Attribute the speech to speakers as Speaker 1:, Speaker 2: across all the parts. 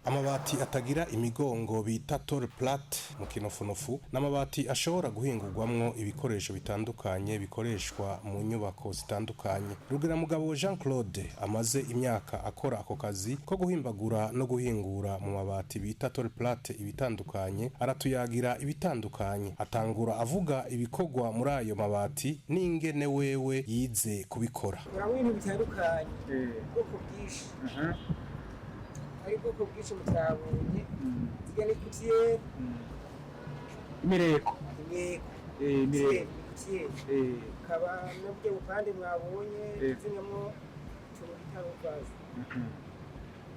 Speaker 1: Amabati atagira imigongo bita tôle plate mu kinofunofu n'amabati ashobora guhingurwamwo ibikoresho bitandukanye bikoreshwa mu nyubako zitandukanye. Rugeramugabo Jean Claude amaze imyaka akora ako kazi ko guhimbagura no guhingura mu mabati bita tôle plate ibitandukanye, aratuyagira ibitandukanye. Atangura avuga ibikorwa muri ayo mabati n'ingene wewe yize kubikora.
Speaker 2: Urabona ibintu bitandukanye, ubwoko bwinshi, hari ubwoko bwinshi mutabonye. Zirya ni gouttière.
Speaker 3: Imireko.
Speaker 2: Imyeko.
Speaker 3: Imireko.
Speaker 2: Gouttière. Kaba n'uburyo bupande mwabonye zimwemo utuntu bita rovaze,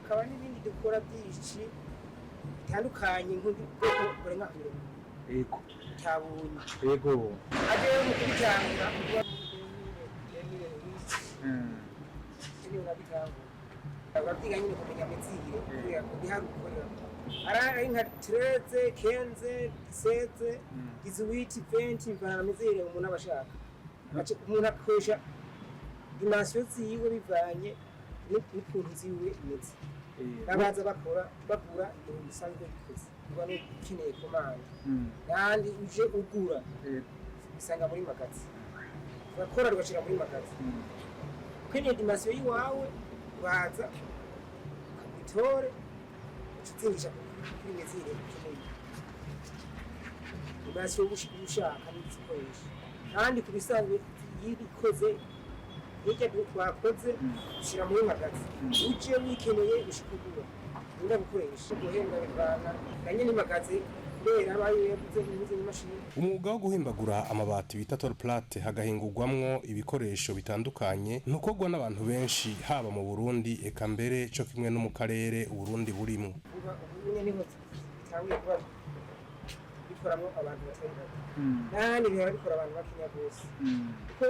Speaker 2: kaba n'ibindi dukora byinshi bitandukanye, nk'ubwoko burenga ku 50 mutabonye. Aje mu kubitanga kuba nyine urabitangura, urabyiga nyine kumenya mesure kubera kubiharukorera ari nka 13, 15, 17, 18, 20, bivana na mesure umuntu aba ashaka. Umuntu akoresha dimension ziwe bivanye n'ukuntu ziwe imeze. N'abaza bakora bagura ibintu bisanzwe bikoze, uba ukeneye commande, n'ahandi uje ugura usanga muri magasin, turakora tugashira muri magasin. Ukeneye dimension y'iwawe, uraza ukagura, uca uzingisha kuri mesure ukeneye, dimension uba ushaka n'izo ukoresha. Kandi ku bisanzwe iyo ibikoze hirya twakoze ushyira muri magasin, uje wikeneye ushika ugura. Unda gukoresha guhembwa bivana na nyene magasin, kubera aba yaguze imeze n'imashini.
Speaker 1: Umwuga wo guhimbagura amabati bita tôle plate hagahingurwamwo ibikoresho bitandukanye ntukorwa n'abantu benshi, haba mu Burundi eka mbere co kimwe no mu karere Uburundi burimwo.
Speaker 2: Uba ubu nyene niho bitanguye kuba bikoramwo abantu batari bake, n'ahandi bihora bikora abantu bakenya rwose, kuko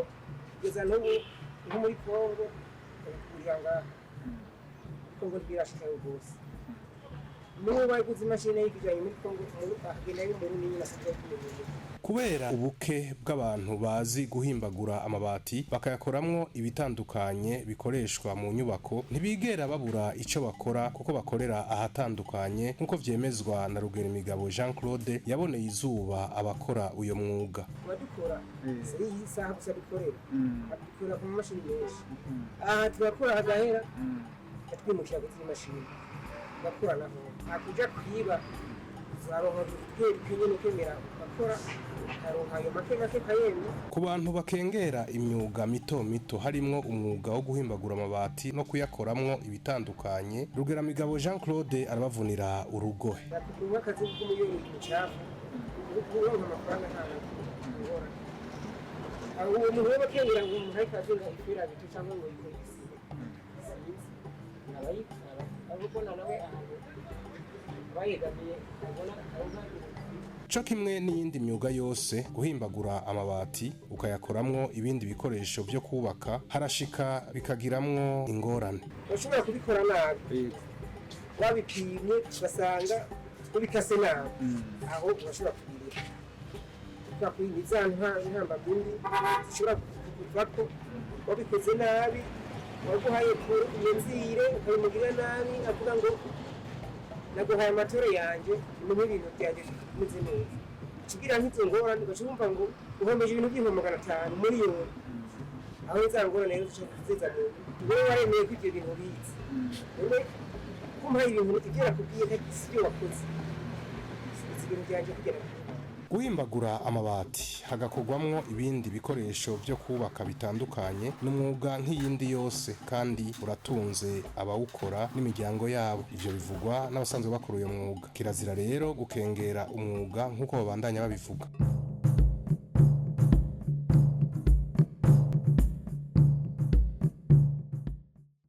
Speaker 2: kugeza n'ubu nko muri Kongo babikura ngaha, muri Kongo ntibirashikayo rwose. N'ubu baguze imashini y'ikijanye muri Kongo, akagenda y'Umurundi nyine asanzwe kumenyera.
Speaker 1: Kubera ubuke bw'abantu bazi guhimbagura amabati bakayakoramwo ibitandukanye bikoreshwa mu nyubako, ntibigera babura ico bakora kuko bakorera ahatandukanye, nk'uko vyemezwa na Rugerimigabo Jean Claude yaboneye izuba abakora uyo mwuga.
Speaker 2: Tuba dukora, si iyi saha gusa dukorera, dukorera ku mamashini menshi. Aha turakora hagahera, twimukira ku zindi mashini tugakora naho. Nta kwiba, uraronka duke nyene ukemera ugakora, ukaronka ayo make make kayemye.
Speaker 1: Ku bantu bakengera imyuga mito mito harimwo umwuga wo guhimbagura amabati no kuyakoramwo ibitandukanye, Rugeramigabo Jean Claude arabavunira urugohe.
Speaker 2: Nakugura akazi k'umuyoro imicafu, uronka amafaranga, nta ngorane. Aho uwo muntu we bakengera ngo umuntu ariko azinga ifera bito cyangwa ngo yikore isibe, sinzi abayikora, abo ubona nawe ahantu bayegamiye abona abona.
Speaker 1: Co kimwe n'iyindi myuga yose, guhimbagura amabati ukayakoramwo ibindi bikoresho vyo kubaka harashika bikagiramwo ingorane.
Speaker 2: Ushobora kubikora nabi, wabipimye ugasanga ubikase nabi, aho urashobora kubireka. Ushobora kuyinya za ntambamyi zishobora kuvako wabikoze nabi, waguhaye mesure ukabimugirira nabi, avuga ngo naguhaye ama tôle yanje, umenye ibintu byanje bimeze neza, kigira nk'izo ngorane, ugaca wumva ngo uhombeje ibintu by'ibihumbi 500, miliyoni. Aho za ngorane rero zica ziza mu wowe waremeye ko ibyo bintu bizi, none kumpaye ibintu ibyo nakubwiye si byo wakoze, si ibintu byanje kugera.
Speaker 1: Guhimbagura amabati hagakorwamwo ibindi bikoresho vyo kubaka bitandukanye n'umwuga nk'iyindi yose, kandi uratunze abawukora n'imiryango yabo. Ivyo bivugwa n'abasanzwe bakora uyo mwuga. Kirazira rero gukengera umwuga nk'uko babandanya babivuga.